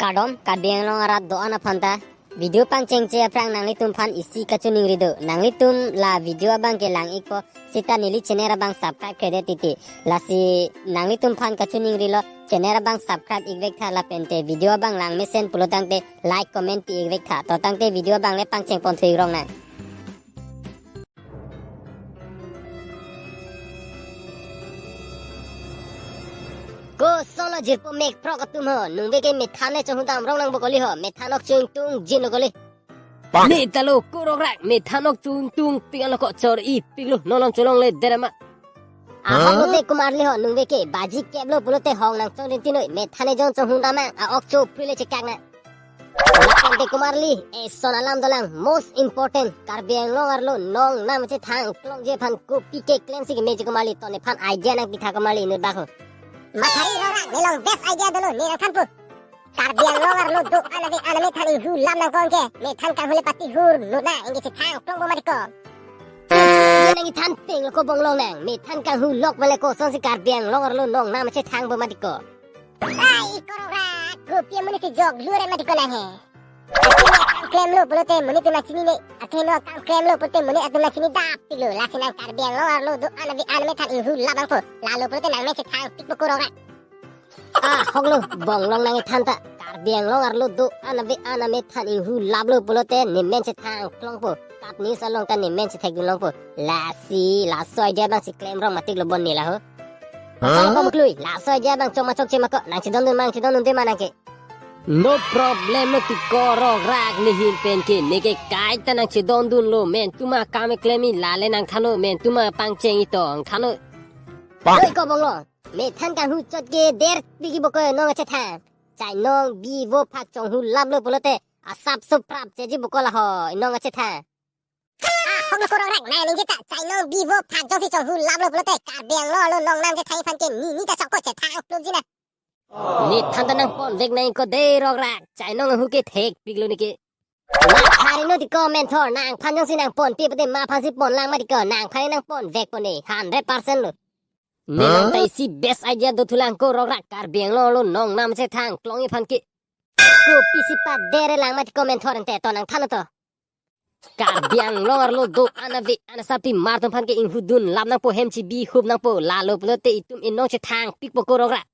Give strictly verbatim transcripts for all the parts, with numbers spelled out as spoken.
Kardom, Karbi Anglong arat do-an aphan ta. Video pangchengche aphrang nanglitum aphan isi kachiningri do. Nanglitum la video abang ke lang-ikpo, seta neli channel abang subscribe kre-det titi. Lasi nanglitum aphan kachiningri lo, channel abang subscribe-ik vek tha lapen te video abang lang mesen pulo tangte like comment pi-ik vek tha. To tangte video abang le pangcheng pon thu-ik rong nang. Koson lo jirpo mek phrok atum ho, nungve ke methan le chonghudam rong nang bo kali ho, methan ok chungtung jin lo kali. Bang. Neta lo ko Rokrak, methan ok chungtung pik alo ko chor-ipik lo, non along cholongle der ma. Ahok lo de Kumar Li ho, nungve ke baji kep lo pulote hong nang chongrinti noi, methan le jong chonghudam nang, a-ok chopri le chekak nang. Lapen de Kumar Li, eson alam dolang, most important, Karbi Anglong arlo nongnam chethang klongji aphan kopi keklem si kemeji Kumar Li, to nephan idea nangpi tha Kumar Li, inut bak ho. Mathari Rokrak, ne along best idea dolo, ne nangthanpo. Karbi Anglong arlo do-an ave-an amethan inghu lap nangkok ke, methan kanghu le pati hur nut nang, anke chethang klongpo mati ko. Ye nang ithan peng lo ko Bonglong nang, methan kanghu lok vale kosonsi Karbi Anglong arlo nongnam chethangpo mati ko. Ai, ko Rokrak, kopi amonit si jok lure mati ko nang he. Akam klem lo pulote monit atum nangchinine. Athengno akam klem lo pulote monit atum nangchini dap-ik lo. Lasi nang Karbi Anglong arlo do-an ave-an amethan inghu lap nangpo. Lalo pulote nang men chethang pikpo ko Rokrak. Ahok lo, Bonglong nang ithan ta. Karbi Anglong arlo do-an ave-an amethan inghu lap lo pulote ne men chethang klongpo. Kat news along ta ne men chethekdun longpo. Lasi, laso idea abang si klem rong matik lo bon ne la ho. Hah? Ko Muklui, laso idea abang chok ma chokche ma ko, nang chedondun ma, nang chedondunde ma nang ke. No problem lo ti ko Rokrak, ne hin pen ke, ne ke kaita nang chedondun lo, men tuma kam keklem-i lale nangthannon, men tuma pangcheng-i to nangthannon. Bang. Oi ko Bonglong, methan kanghu chot ke der pik-i bo ko nong chethang. Chainong bi vo phak chonghu lap lo pulote, asap suprap cheji bo ko la ho, nong chethang. Ahok lo ko Rokrak, nang ningje ta, chainong bi vo phak jongsi chonghu lap lo pulote, Karbi Anglong arlo nongnam chethang aphan ke ni ni ta chokpo chethang plum ji na. Nethan ta nangponvek nang ko de Rokrak, chainong ahu ke thekpik lo ne ke. Mathari non ti ko Mentor, nangphan jongsi nangponpe pute ma aphansi ponlang mati ko, nangphan nangponvekpo ne, hundred percent lo. Ne nang ta isi best idea dothulang ko Rokrak, Karbi Anglong arlo nongnam chethang klongji aphan ke. Kopisi padere lang mati ko Mentor ante to nangthan to. Karbi Anglong arlo do-an ave-an asap ti mar atum aphan ke inghudun lap nangpo, hem chibi hup nangpo, lalo pulote itum inong chethang pikpo ko Rokrak.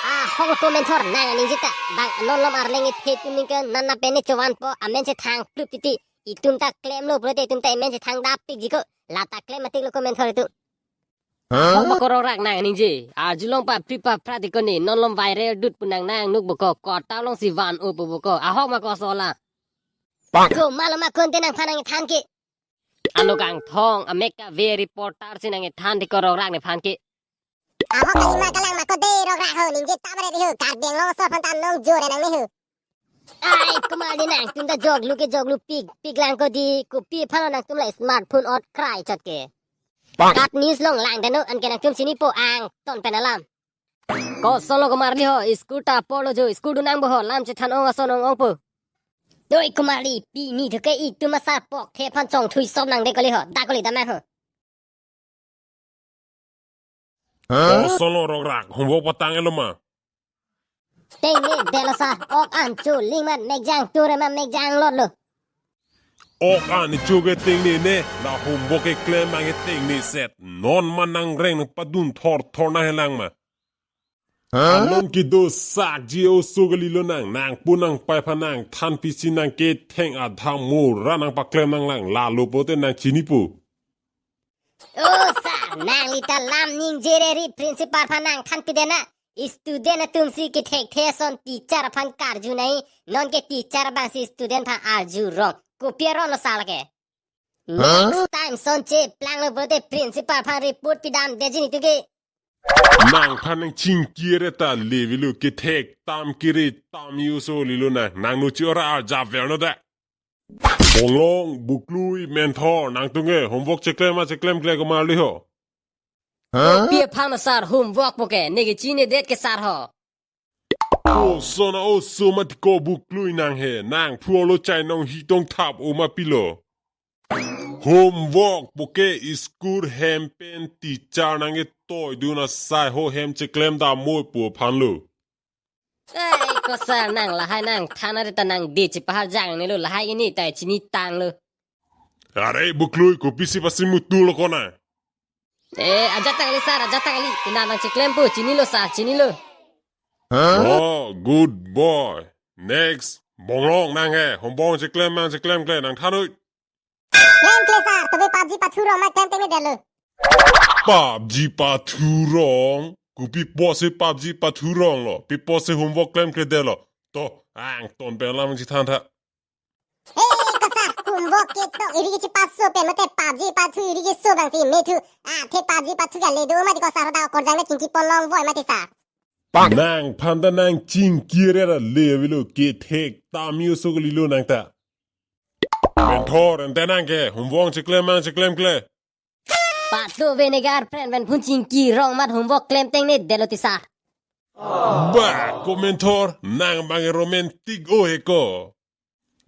Ahok lo ko Mentor, nang ningje ta, bang non malom arleng ithe atum ning ke nana pen ne chovanpo, amen chethang plup titi, itum ta klemlo pulote itum ta amen chethang dap pikji ko, la ta klem matik lo ko Mentor itum. Hah? Ahok ma ko Rokrak nang ningje. Arjulong papri papra ti ko ne, non malom viral dut pu nang nang nuk bo ko, kota alongsi van-o pu bo ko. Ahok ma ko sola. Bang. Komat lo ma konte nangphan nangthan ke. Ano kangthong, amek kave reporter si nangthan ti ko Rokrak nephan ke. Ahok kali ma kalang ma ko de Rokrak ho, ningje ta bare di ho, Karbi Anglong aso aphan ta nongjore nangne ho. Ai, komat di nangtum ta joklu ke joklu pik, piklang ko di, kopi aphan lo nangtum la smartphone ot krai chot ke. Bang. Kat news along lang dano, anke nangtum chinipo angton pen alam. Koson lo ko Marli ho, school ta apor lo jo, school dun nang bo ho, lam chethan ong ason ong ongpo. Doi ko Marli, pini thu ke itum asar pokthe aphan chongthui sop nang de kali ho, da kali damnang ho. Hah? Koson lo Rokrak, homework patang-et lo ma? Tengne detlo sir, ok an cho lingmat, mekjang ture ma mekjang lotlo. Ok an cho ke tengne ne, la homework keklem nang ke tengne set. Non ma nangreng nangpadun thorthor nanghelang ma. Hah? Anon kedo sakji oso kali lo nang, nangpo nangpai aphan nangthan pisi nang ketheng adham mora nangpaklem nanglang, lalo pulote nang chinipo. O sir, nangli ta lam ningjere ri principal aphan nangthan pide na. Student atum si kethekthe ason teacher aphan karju nai, non ke teacher abang si student aphan arju rong. Kopi aron lo sir ke. Hah? Next time son cheplang lo pulote principal aphan report pidam deji nitu ke. Nangphan nangchingkire ta levelo kethek tam kire tam yuso lilo nang, nang nuchi ora arja verno da. Bonglong, Buklui, Mentor, nangtum ke homework cheklem ma cheklemkle ko Marli ho? Hah? Pi aphan sir homework po ke, ne ke chinidet ke sir ho. Koson oso mati ko Buklui nang he, nangphu lo chainong hitong thap-o ma pilo. Homework po ke school hem pen teacher nang ketoidun asai ho hem cheklem damnoi pu aphan lo. Ei, Ko sir, nang lahai nangthan ari ta nangdi chipahar jang nelo, lahai ini ta chinitanglo. Are buklui, kopisi pasi mutulo konat? Eh, ajat ta kali sir, ajat ta kali. Pina nang chiklempo, chinilo sir, chinilo. Oh, good boy. Next, Bongrong nang he, hombong chiklem mang chiklemkle nangthan oi. Klemkle sir, tobe PUBG pathu rong ma klemteng ne detlo. PUBG pathu rong? Kopi apotsi PUBG pathu ronglo? Pi apotsi homework klemkle detlo? To, angton pen alam chithan tha. Eh, ko sir, homework ketok iri ke chipaso pen mate PUBG pathu iri ke so abang si methu. Ah, athe PUBG pathu kali do mati ko sir, hoda korjang ne chingki pon longvoi mati sir. Nangphan ta nang chingki rera le avelo, kethek tame oso kalilo nang ta. Mentor, ante nang ke homework chiklem mang chiklemkle? Pathu ave ne girlfriend pen phone chingki rong amat homework klemteng ne detlo ti sir. Ba, ko mentor, nang abang romantic o he ko.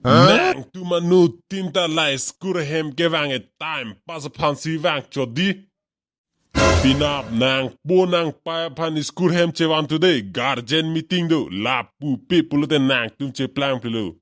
Nangtum anuttin ta la school ahem kevang e time pass aphansi vangchot di. Penap nangpo nangpai aphan school ahem chevan today, guardian meeting do, lapu pe pulote nangtum cheplangplelo.